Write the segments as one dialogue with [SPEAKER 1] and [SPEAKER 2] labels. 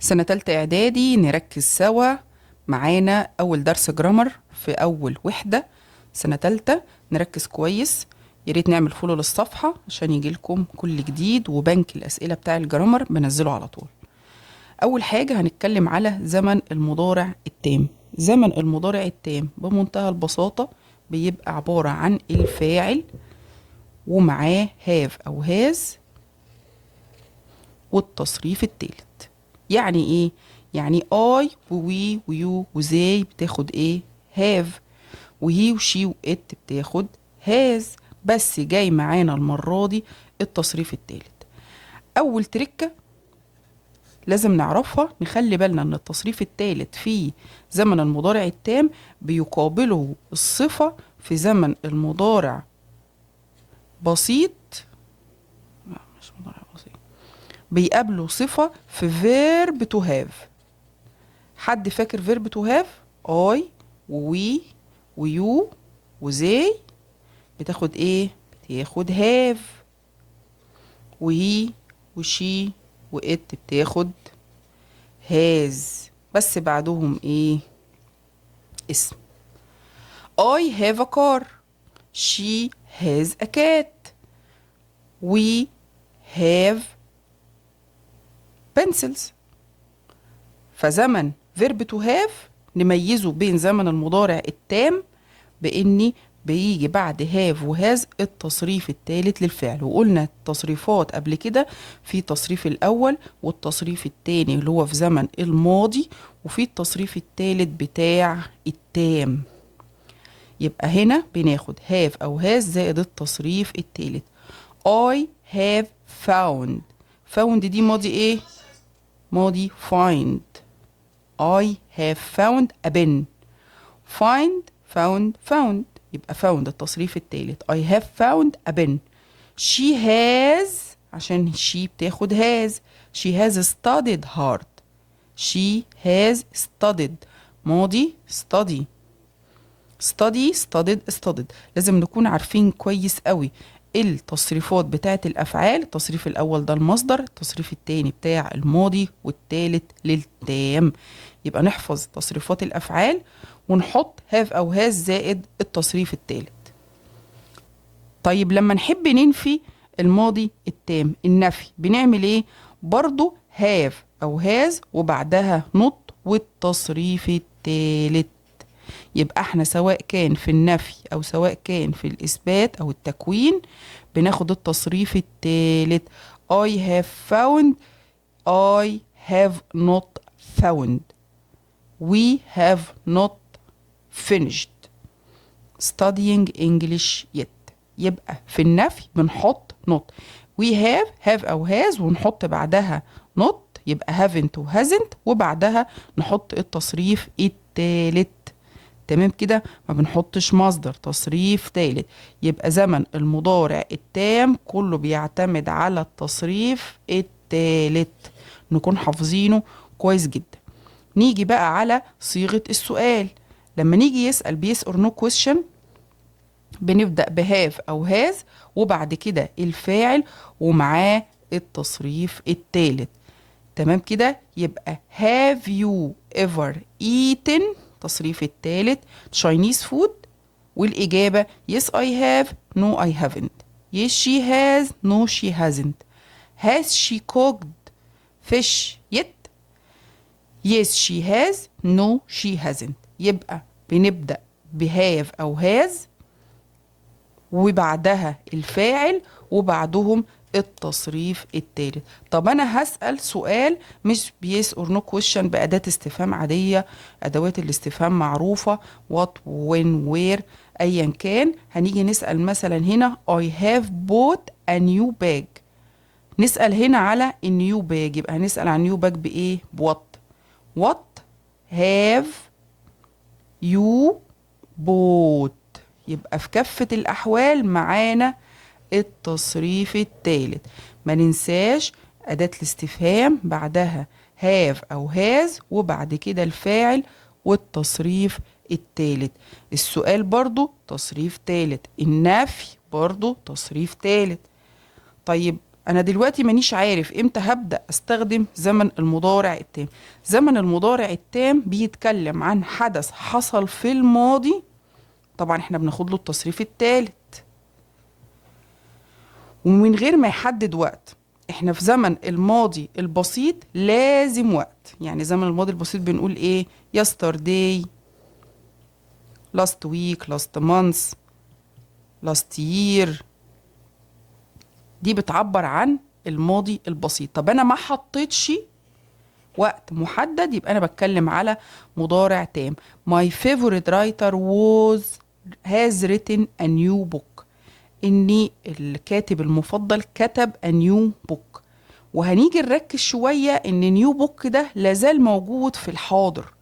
[SPEAKER 1] سنة تالتة إعدادي، نركز سوا. معانا أول درس grammar في أول وحدة سنة تالتة. نركز كويس، يا ريت نعمل follow للصفحة عشان يجيلكم كل جديد، وبنك الأسئلة بتاع ال grammar بنزله على طول. أول حاجة هنتكلم على زمن المضارع التام. زمن المضارع التام بمنتهى البساطة بيبقى عبارة عن الفاعل ومعاه have أو has والتصريف التالت. يعني ايه؟ يعني I و we و you و they بتاخد ايه؟ have، و he و she و it بتاخد has، بس جاي معانا المرة دي التصريف التالت. أول تركة لازم نعرفها، نخلي بالنا ان التصريف الثالث في زمن المضارع التام بيقابله الصفة في زمن المضارع بسيط. لا، مش مضارع بسيط، بيقابله صفة في verb to have. حد فاكر verb to have؟ I و we و you و they بتاخد ايه؟ بتاخد have، و he و she و it بتاخد has، بس بعدهم ايه؟ اسم. I have a car، she has a cat، we have pencils. فزمن verb to have نميزه بين زمن المضارع التام بإني بيجي بعد have و has التصريف الثالث للفعل. وقلنا التصريفات قبل كده، في تصريف الأول والتصريف الثاني اللي هو في زمن الماضي، وفي التصريف الثالث بتاع التام. يبقى هنا بناخد have أو has زائد التصريف الثالث. I have found. found دي ماضي ايه؟ ماضي find. I have found a pen. find، found، found، يبقى found التصريف الثالث. I have found a pen. she has، عشان she بتاخد has. she has studied hard. she has studied، ماضي study، study، studied، studied. لازم نكون عارفين كويس قوي التصريفات بتاعت الأفعال. التصريف الأول ده المصدر، التصريف التاني بتاع الماضي، والتالت للتام. يبقى نحفظ تصريفات الأفعال ونحط have أو has زائد التصريف التالت. طيب، لما نحب ننفي الماضي التام، النفي بنعمل ايه؟ برضو have أو has وبعدها not والتصريف التالت. يبقى احنا سواء كان في النفي او سواء كان في الاثبات او التكوين بناخد التصريف الثالث. I have found، I have not found، we have not finished studying English yet. يبقى في النفي بنحط not. we have، have أو has، ونحط بعدها not، يبقى haven't و hasn't، وبعدها نحط التصريف الثالث. تمام كده؟ ما بنحطش مصدر، تصريف ثالث. يبقى زمن المضارع التام كله بيعتمد على التصريف الثالث، نكون حافظينه كويس جدا. نيجي بقى على صيغة السؤال. لما نيجي يسأل ب yes or no question بنبدأ ب have أو has وبعد كده الفاعل ومعاه التصريف الثالث. تمام كده؟ يبقى have you ever eaten، تصريف الثالث، Chinese food؟ والإجابة yes I have، no I haven't، yes she has، no she hasn't، has she cooked fish yet؟ yes she has، no she hasn't. يبقى بنبدأ ب have أو has وبعدها الفاعل وبعدهم التصريف الثالث. طب انا هسأل سؤال مش ب yes or no question، بأداة استفهام عادية، أدوات الاستفهام معروفة، what، when، where، أيا كان. هنيجي نسأل مثلا هنا I have bought a new bag. نسأل هنا على ال new bag، يبقى هنسأل عن new bag بإيه؟ ب what. what have you bought؟ يبقى في كافة الأحوال معانا التصريف الثالث. ما ننساش أداة الاستفهام بعدها have أو has وبعد كده الفاعل والتصريف الثالث. السؤال برضو تصريف ثالث، النفي برضو تصريف ثالث. طيب، انا دلوقتي مانيش عارف امتى هبدأ استخدم زمن المضارع التام. زمن المضارع التام بيتكلم عن حدث حصل في الماضي، طبعا احنا بناخد له التصريف الثالث ومن غير ما يحدد وقت. احنا في زمن الماضي البسيط لازم وقت، يعني زمن الماضي البسيط بنقول ايه؟ yesterday، last week، last month، last year، دي بتعبر عن الماضي البسيط. طب انا ما حطيتش وقت محدد، يبقى انا بتكلم على مضارع تام. My favorite writer has written a new book. اني الكاتب المفضل كتب a new book. وهنيجي نركز شوية ان new book ده لازال موجود في الحاضر،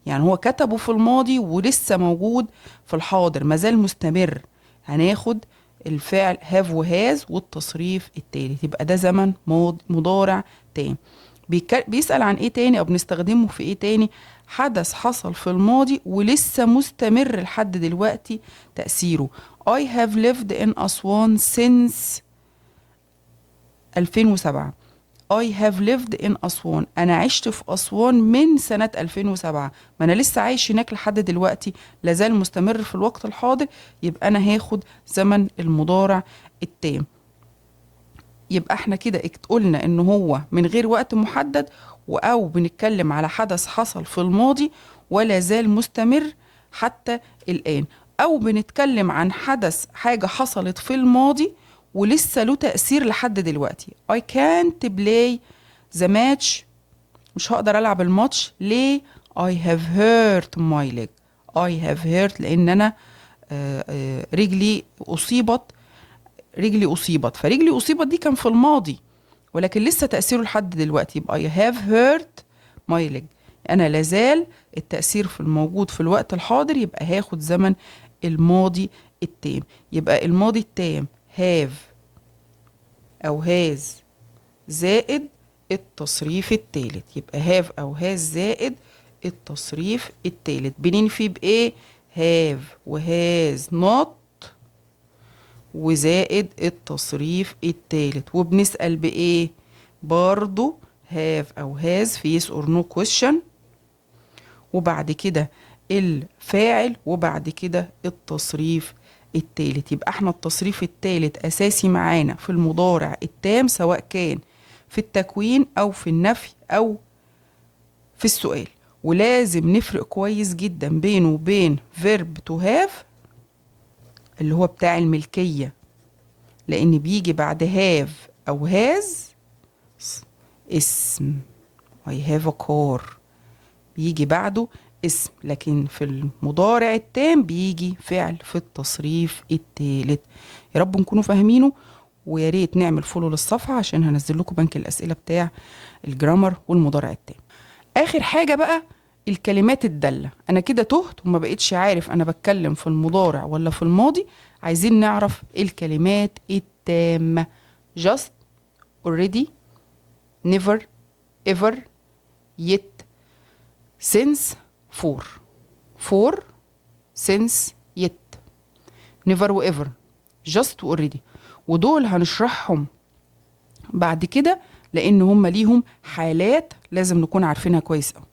[SPEAKER 1] يعني هو كتبه في الماضي ولسه موجود في الحاضر، مازال مستمر. هناخد الفعل have و has والتصريف التالت، يبقى ده زمن مضارع تام. بيسأل عن ايه تاني او بنستخدمه في ايه تاني؟ حدث حصل في الماضي ولسه مستمر لحد دلوقتي تأثيره. I have lived in أسوان since 2007. I have lived in أسوان، أنا عشت في أسوان من سنة 2007، ما أنا لسه عايش هناك لحد دلوقتي، لازال مستمر في الوقت الحاضر، يبقى أنا هاخد زمن المضارع التام. يبقى احنا كده قلنا ان هو من غير وقت محدد، او بنتكلم على حدث حصل في الماضي ولا زال مستمر حتى الآن، او بنتكلم عن حدث حاجة حصلت في الماضي ولسه له تأثير لحد دلوقتي. I can't play the match، مش هقدر ألعب الماتش. ليه؟ I have hurt my leg. I have hurt لأن أنا رجلي أصيبت، رجلي أصيبت، فرجلي أصيبت دي كان في الماضي ولكن لسه تأثيره لحد دلوقتي، يبقى I have hurt my leg. أنا لازال التأثير في الموجود في الوقت الحاضر، يبقى هاخد زمن الماضي التام. يبقى الماضي التام have أو has زائد التصريف التالت، يبقى have أو has زائد التصريف التالت. بننفي بإيه؟ have و has not وزائد التصريف التالت. وبنسأل بإيه؟ برضو have أو has في yes or no question، وبعد كده الفاعل وبعد كده التصريف التالت. يبقى احنا التصريف التالت أساسي معانا في المضارع التام، سواء كان في التكوين أو في النفي أو في السؤال. ولازم نفرق كويس جدا بينه وبين verb to have اللي هو بتاع الملكية، لأن بيجي بعد have أو has اسم، I have a car بيجي بعده اسم، لكن في المضارع التام بيجي فعل في التصريف التالت. يا رب نكونوا فاهمينه، ويا ريت نعمل follow للصفحة عشان هنزل لكم بنك الأسئلة بتاع ال grammar والمضارع التام. آخر حاجة بقى الكلمات الدالة. أنا كده تهت وما بقتش عارف أنا بتكلم في المضارع ولا في الماضي. عايزين نعرف الكلمات التامة: just، already، never، ever، yet، since، for. for، since، yet، never و ever، just و already، ودول هنشرحهم بعد كده لان هم ليهم حالات لازم نكون عارفينها كويس قوي.